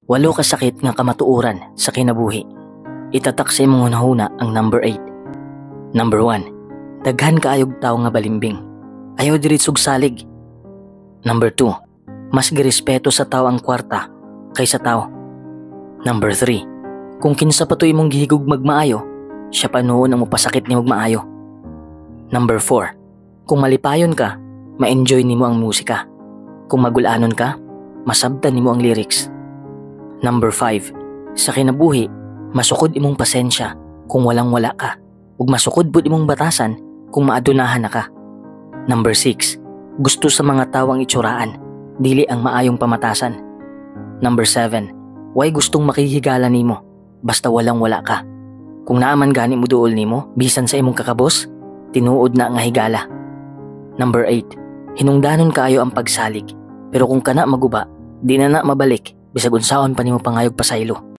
Walo ka sakit nga kamatuoran sa kinabuhi. Itatak sa imong hunahuna ang number 8. Number 1. Daghan kaayog tawo nga balimbing. Ayaw diretsog salig. Number 2. Mas girespeto sa tao ang kwarta kaysa tao. Number 3. Kung kinsa pa to imong gihigugmag maayo, siya pa nuon ang mopasakit nimo maayo. Number 4. Kung malipayon ka, ma-enjoy nimo ang musika. Kung magulanon ka, masabtan nimo ang lyrics. Number 5. Sa kinabuhi, masukod imong pasensya kung walang wala ka, ug masukod pud imong batasan kung maadunahan na ka. Number 6. Gusto sa mga tao ang itsuraan, dili ang maayong pamatasan. Number 7. Way gustong makighigala nimo, basta walang wala ka. Kung naa man gani muduol nimo, bisan sa imong kakabos, tinuod na nga higala. Number 8. Hinungdanon kaayo ang pagsalig, pero kung kana maguba, di na na mabalik bisag unsaon pa nimo pangayog pasaylo.